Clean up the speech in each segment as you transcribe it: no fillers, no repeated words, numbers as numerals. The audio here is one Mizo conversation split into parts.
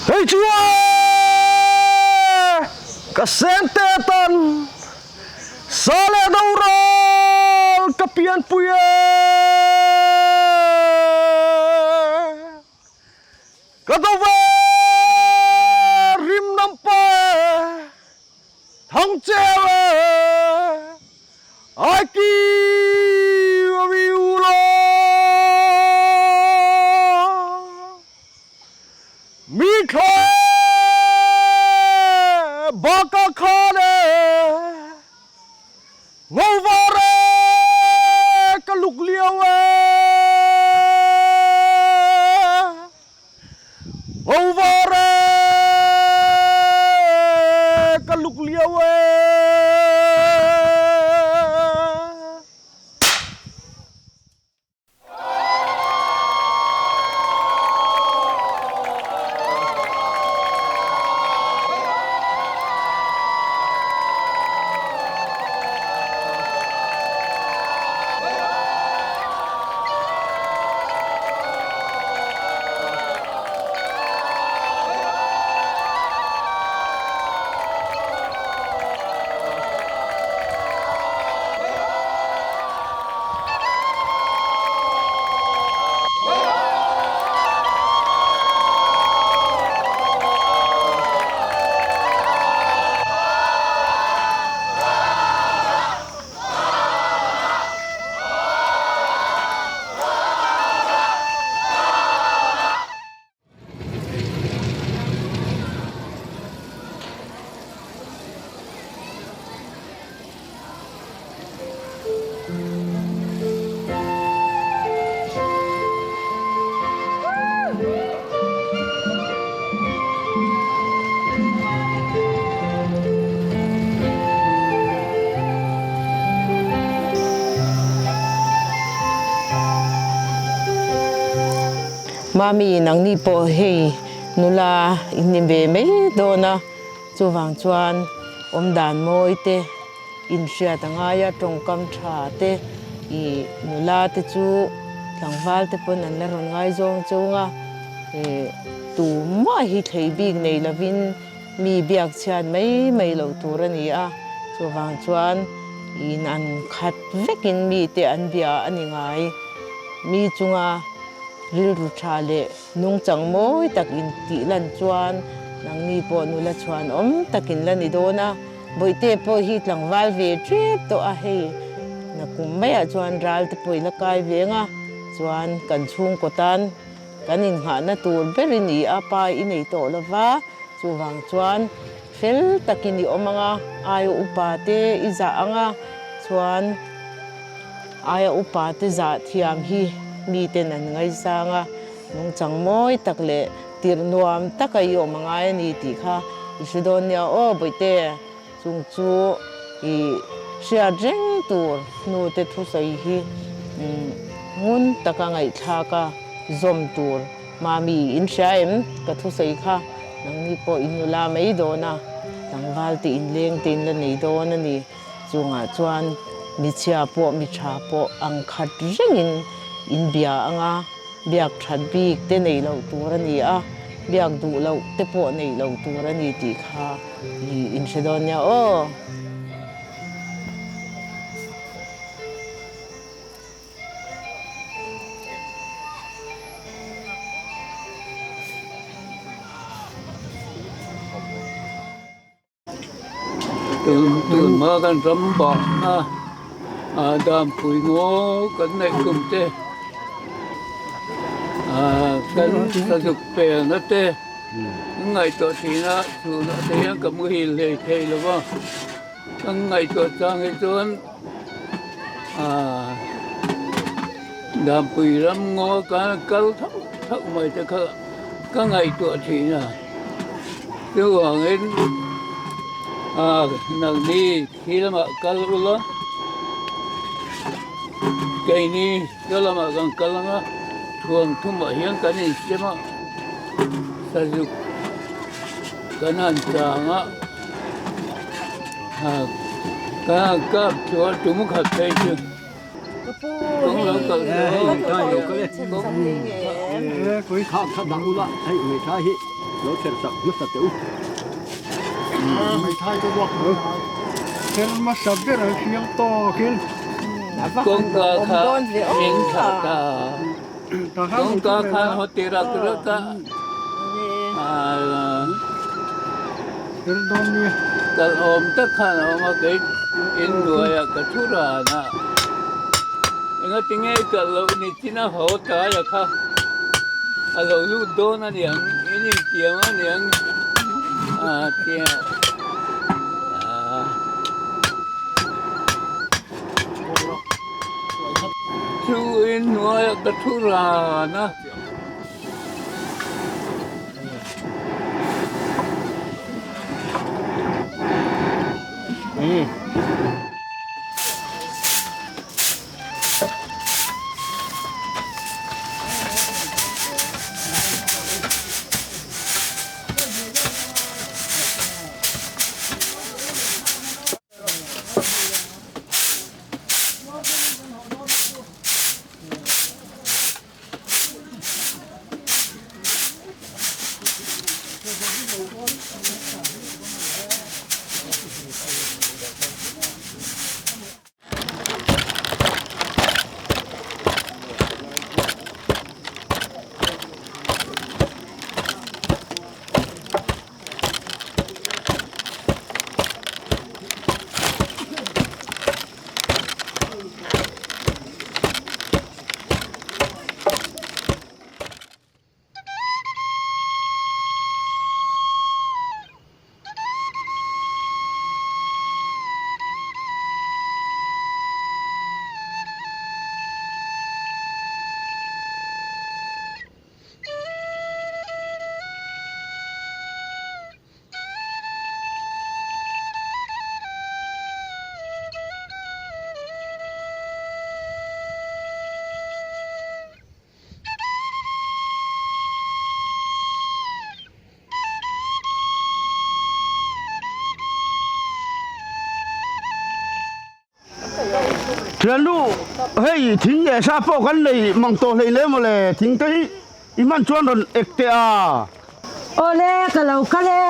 Hei chu e! Ka sente tan sa leh do ral ka pianpui e! Ka do ve rim nam pa e! Thang cheu e! I give you love. Mi thle baka khan e ngo var e ka luk liau e ngo var e ka luk liau e. Mami nangni pawh hei nula in ni ve mai dawn a, chuvang chuan awmdan mawi te inhriat a ngai a, tawngkam tha te ih nula te chu tlangval te pawn an la rawn ngaizawng chung a, ih tumah hi thlei bik nei lovin mi biak chhiat mai mai loh tur a ni a, chuvang chuan in an khat vekin mite an bia a ni ngai. Mi chunga rilru tha leh nungchang mawi tak in tih lan chuan nangni pawh nula chhuan awm takin la ni dawn a, Bawihte pawh hi tlangval ve tep tawh a, hei nakum maiah chuan ral te pawh i la kai ve ang a, chuan kan chhungkaw tan kan inghahna tur ber i ni a, pa i nei tawh lo va, chuvang chuan fel takin i awm ang a, aia upa te i zah ang a, chuan. Aia upa te zah thiam hi miten an ngaisang a, nungchang mawi tak leh tirh nuam taka i awm a ngai a ni tih kha i hre dawn nia aw Bawihte, chung chu i hriat reng tur hnute thusawi hi ngun taka ngaihthlak a zawm tur Mami in hria em ka thusawi kha nangni pawh in nula mai dawn a, tlangval te inleng te in la nei dawn a ni. Chungah chuan michhia pawh miṭha pawh ang khat rengin in bia ang a, biak ṭhat bik te nei loh tur a ni a, biak duh loh te pawh nei lo tur a ni tih kha i inhre dawn nia aw. Tunhma kan ram bahna danpui ngaw kan neih kum te kan sazuk pelna te kan ngaihtuah thin a chhunah te hian ka muhil hlei thei lo va kan ngaihtuah chang hi chuan danpui ram ngaw kan kal thauh thauh mai te kha ka ngaihtuah thin a. Chuvangin nangni khi lamah kal ula, keini saw lamah kan kal ang a, thuam thumah hian kan insem a, sazuk kan han chang a, kan han kap chuan tum khat phei chu. Lo kher sak hmasa teh u. Hmeithai te ruak mai a kher hmasa ber an hriang tawkin. Kawngka kha min thlah ta. Kawngka kha haw ti rak rak a. Kal awm tak khan a awm a, kei inhnuaiah ka thu ran a. Engatinge kal loh ni chin a haw tlai a kha a lo lut dawn a niang, in intiam a niang a tia. Chu inhnuaiah ka thu ran a. Thiannu, hei thing leh sa pawh kan nei mang tawh hlei le mawle, thing te hi i hman chuan rawn ek teh a. Awle, ka lo kal e.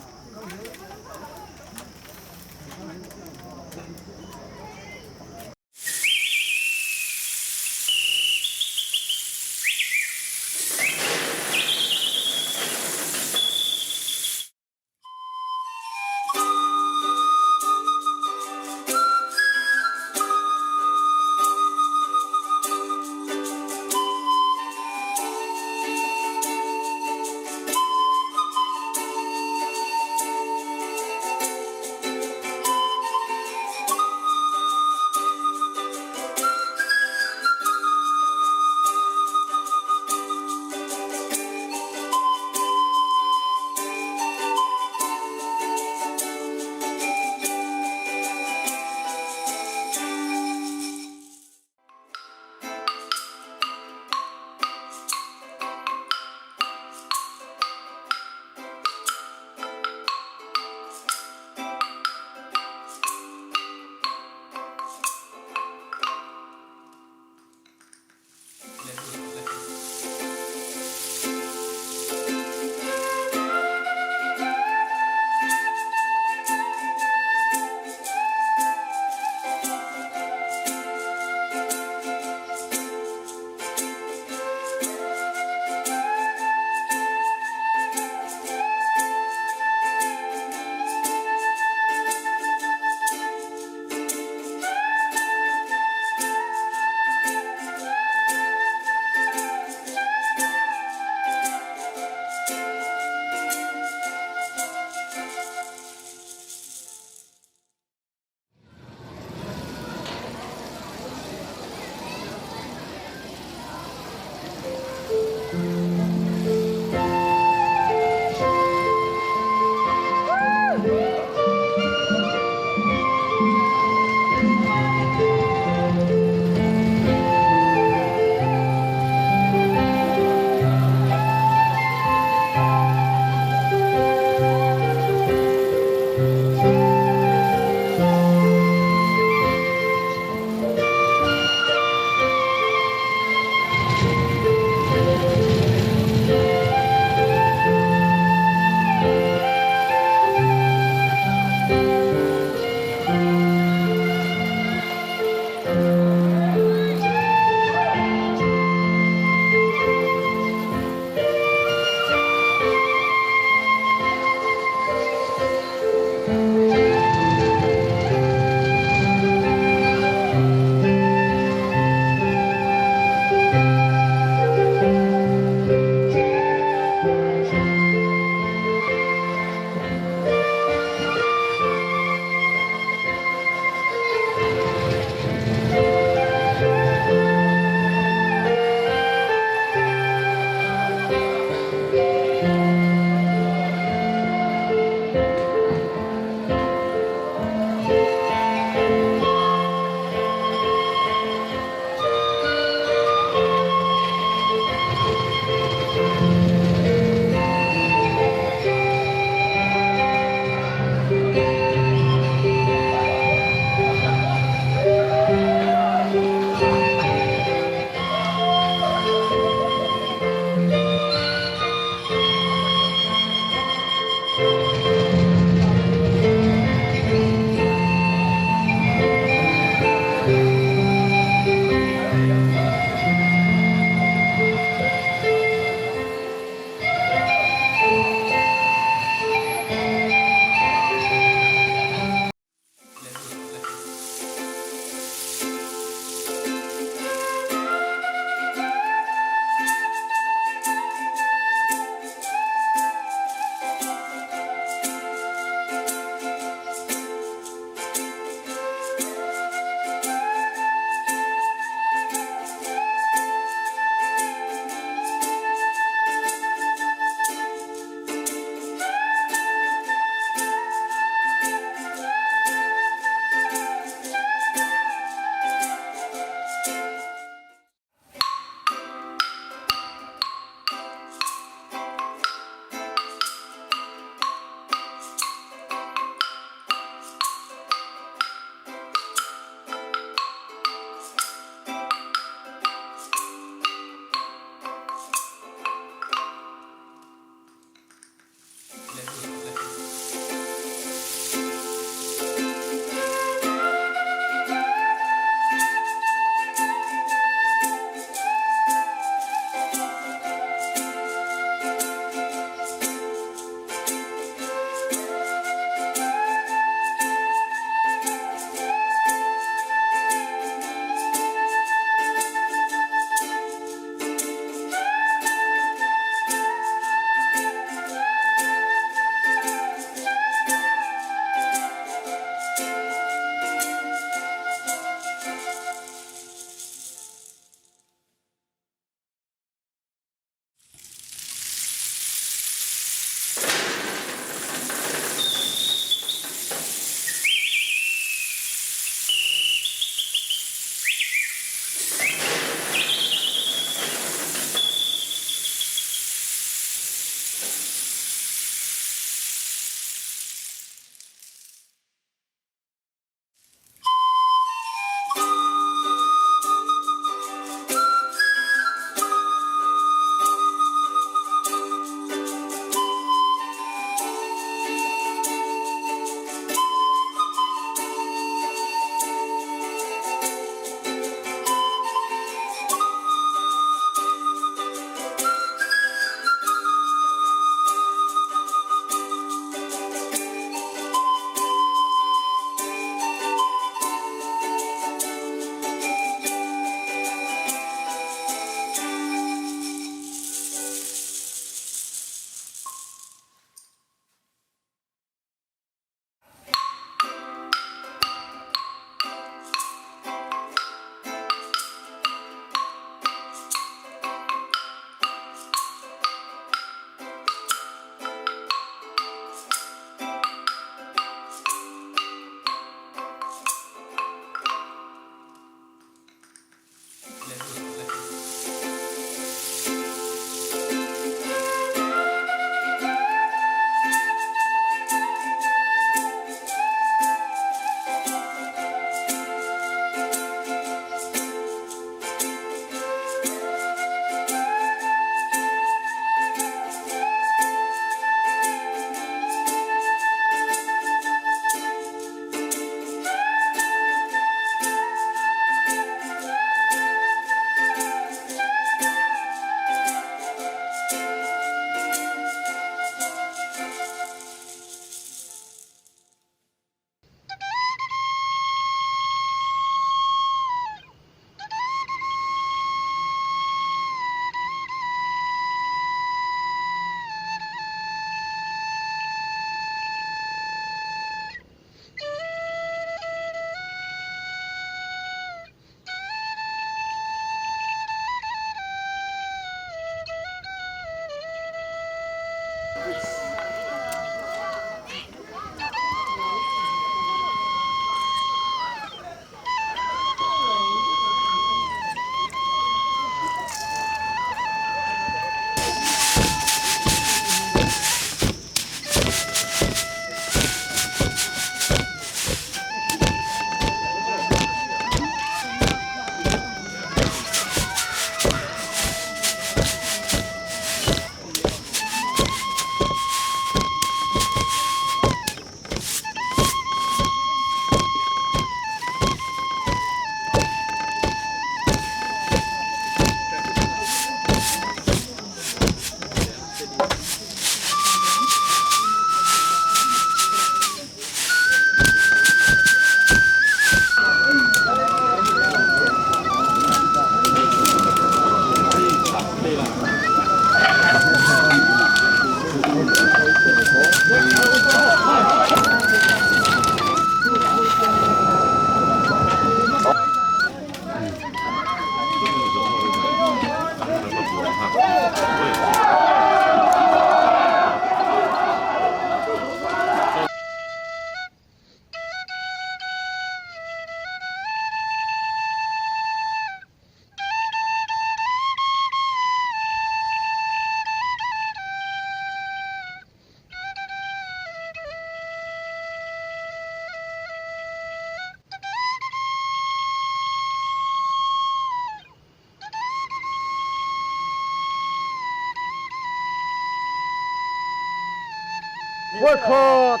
Vawi khat,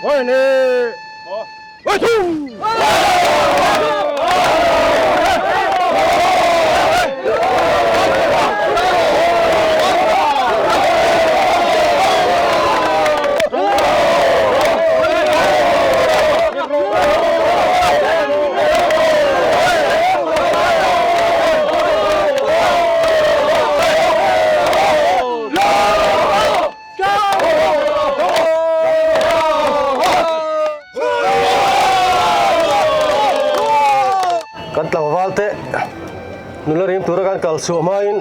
vawi hnih, vawi thum! Kan tlangval te nula rim tura kan kal chhuah hmain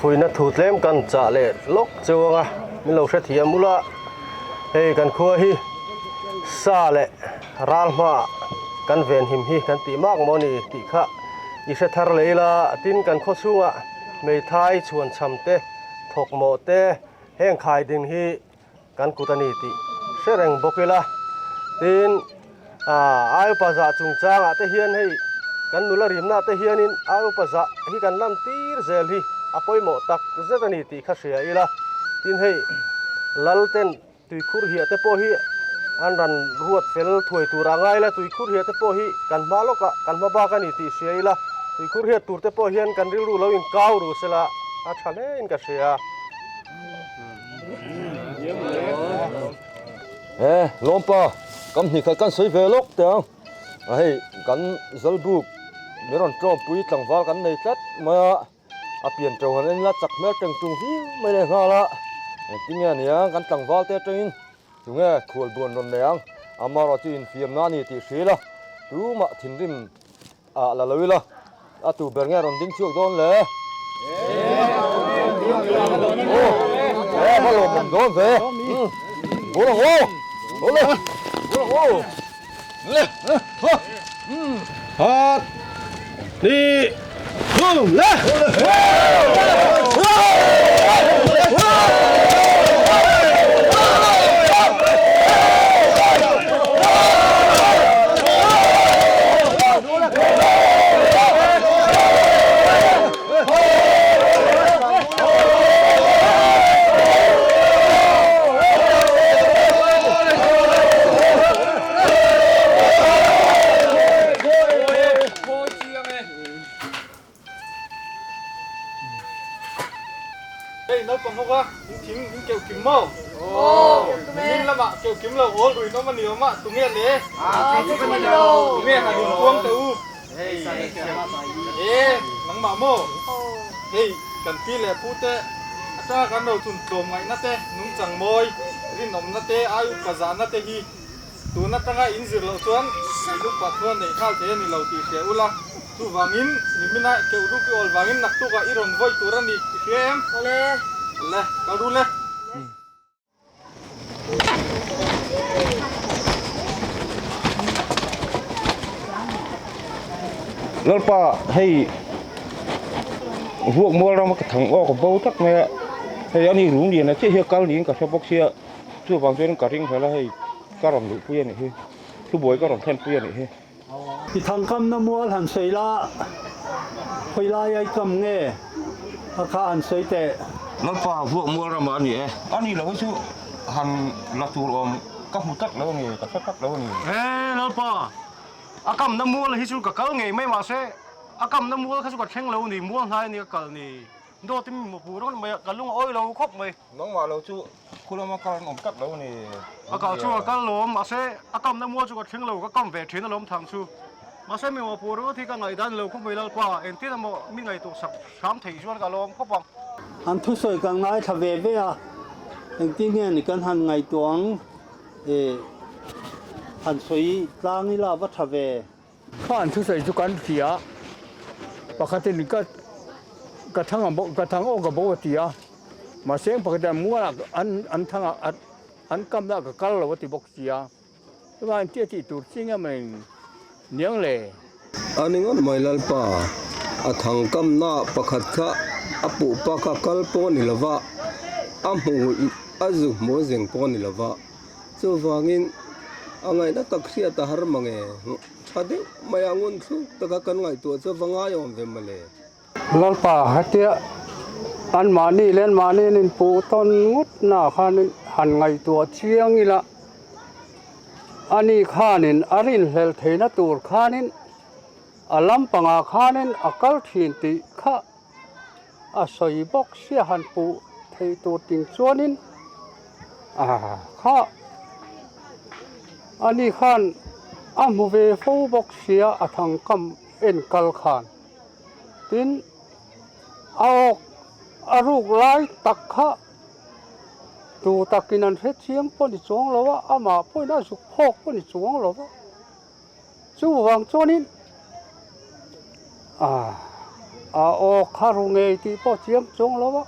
fuihna thu tlem kan chah leh lawk cheu ang a, min lo hrethiam ula hei kan khua hi sa leh ral hmaah kan venhim hi kan tih mak maw ni tih kha i hre thar leh ila tin kan khaw chhungah hmeithai chhuan chham te thawk mawh te heng khai ding hi kan kut a ni tih hre reng bawk ila tin ai upa zah chungchangah te hian hei kan nula rimna te hianin ai upa zah hi kan lan tir zel hi a pawimawh tak zet a ni tih kha hria ila tin hei lal ten tuikhur hiah te pawh hi an rawn ruat fel thuai tur a ngai ila tuikhur hiah te pawh hi kan hma lawkah kan hma bak a ni tih hria ila tuikhur hiat tur te pawh hian kan rilru lo inkau ru sela a tha hle in ka hria. He lawmpa kam hnih khat kan sawi ve lawk teh ang a hei kan Zalbuk min rawn tlawmpui tlangval kan nei tlat mai a a pian to han en la chak hmel teng tung viau mai leh nghal a engtin nge a nia kan tlangval te atangin tunge khual buan rawn nei ang amaherawh chu infiamna a ni tih hria ila tumah thinrim Ah la lo ila, a tu ber nge rawn ding chhuak dawn le? Aw, eh va lawm awm dawn ve. Bul ang aw, bul le, bul ang aw. Le, ha, Hat, ni, thum, le. Hei naupang ho kha in thing in keuh kim maw? Aw. Nimin lamah keuh kim lo awl ruin awm a ni awm a, tunge le? Tunge han in kuang teh u? E nangmah maw? Hei kan pi leh pu te atanga kan ro chun tlawm ngaihna te, nungchang mawi, rinawmna te, ai upa zahna te hi Tun atanga in zir loh chuan luk pah chuan nei nghal thei a ni lo tih hria ula, chuvangin nimina keuh ruk i awl vangin naktukah i rawn vawi tur a ni i hria em? Awle. Awle, kal rul e. Lalpa hei vuak mual rama ka thang awk a bo tlat mai a, hei ani rung lian a chiah hi a kal niin ka hre bawk sia. Chuvang chuan ka ring hlel a hei ka rawn luhpui a nih hi, thubuai ka rawn thlenpui a nih hi. I thangkamna mual han sawi la, khawi lai ai kam nge a kha han sawi teh. Lalpa vuak mual ramah a ni e. A ni lo hi chu han la tur awm ka hmu tlat lo a ni, ka hre tlat lo a ni. He Lalpa, a kamna mual hi chu ka kal ngei mai mahse a kamna mual kha chu ka thleng lo a ni, mual hnai a ni ka kal ni. Dawt i mi hmuh rawt mai a, ka lung a awi lo khawp mai. Nangmah lo chu khu lama kal an awm tlat lo a ni. A kal chu a kal lo, mahse a kamna mual chu ka thleng lo, ka kam ve thin alawm thang chu. Mahse mi hmuh rawt hi ka ngaihdan lo khawp mai Lalpa, engtin emaw mi ngaihtuah sak hram theih chuan ka lawm khawp ang. An thusawi kan ngaithla ve ve a, engtin nge ni kan han ngaihtuah ang e, han sawi tlang ila va tha ve. Kha an thusawi chu kan hria, pakhatin ka ka thang a bo ka thang awk a bo a ti a, mahse eng pakhat hian mualah an an thang a an kamna ka kal lo a ti bawk si a, chuvangin engtia tih tur chi nge maw niang le? A ni ngawt mai Lalpa, a thang kamna pakhat kha a puh pak a kal pawh a ni lova, a hmu a zu hmu a zeng pawh a ni lova, chuvangin a ngaihna tak hriat a har mange. Tha deuh mai a ngun thluk taka kan ngaihtuah chu va ngaiawm ve mawle. Lalpa hetia anmahni leh anmahni an inpuh tawn ngawt na khanin han ngaihtuah chiang ila, ani khanin a rinhlelh theihna tur khanin a lampangah khanin a kal thin tih kha a sawi bawk sia han puh theih tur ting chuanin a kha ani khan a hmu ve fo bawk sia a thangkam en kal khan tin a awk a ruk lai tak kha tu takin an hre chiang pawh ni chuang lo a amah pawhin a zuk phawk pawh ni chuang lo va. Chuvang chuanin a aw kha ru ngei tih pawh chiang chuang lo a,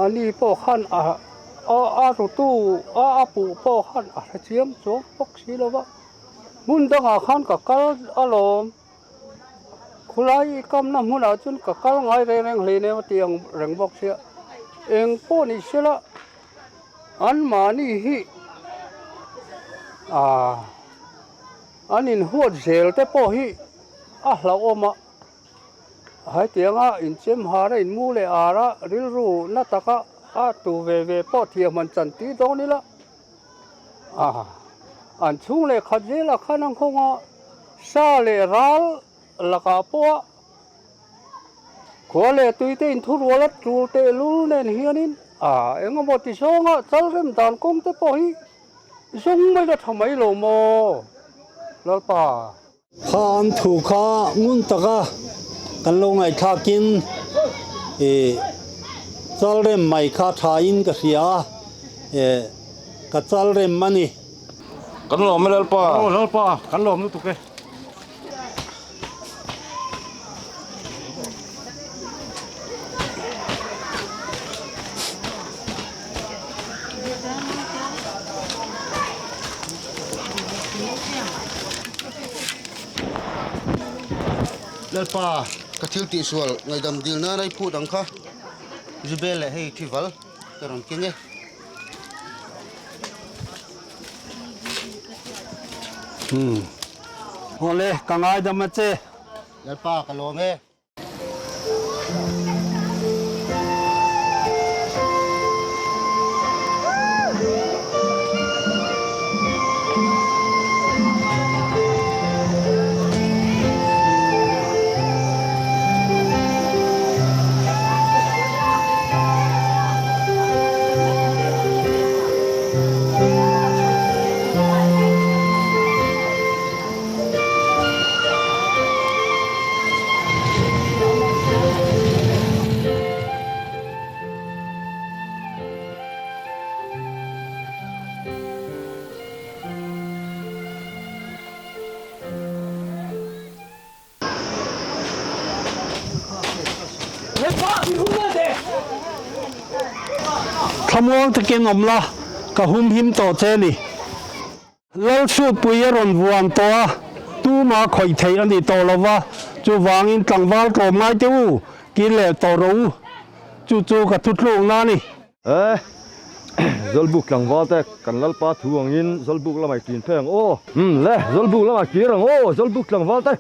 ani pawh khan a a rutu a a puh pawh khan a hre chiang chuang bawk si lo va, hmun dangah khan ka kal alawm, khulai i kamna hmunah chuan ka kal ngai reng reng hleinem a ti ang reng bawk sia, eng pawh ni sela. Anmahni hi ah an inhuat zel te pawh hi a hlauhawm a, hetianga inchem har a inmu leh ar a rilru na taka a tu ve ve pawh thiam han chan tir dawn ila ah an chhung leh khat zelah khan a nghawng a, sa leh ral lakah pawh a. Khua leh tuite inthurual a tul tehlul nen hianin a eng emaw ti zawnga chal rem dan kawng te pawh hi zawng mai la tha mai lo maw Lalpa? Kha an thu kha ngun taka kan lo ngaihthlakin ih chal rem mai kha tha in ka hria a, eh ka chal rem a ni. Kan lawm e Lalpa. Aw Lalpa, kan lawm lutuk e. Lalpa, ka thil tihsual ngaihdam dil nana i phut ang kha Zubel leh hei Thival ka rawn keng e. Awle, ka ngaidam a che. Lalpa, ka lawm e. Thlamuang takin awm la, ka humhim tawh che ni. Lalhrutpui a rawn vuan tawh a, tuma khawih theih a ni tawh lo va, chuvangin tlangval tlawm ngai teh u, kir leh tawh rawh u. Chu chu ka thutlukna a ni. E, Zawlbuk tlangval te kan Lalpa thu angin Zawlbuk lamah i tlin phei ang aw. Umm le, Zawlbuk lamah kir ang aw, Zawlbuk tlangval te.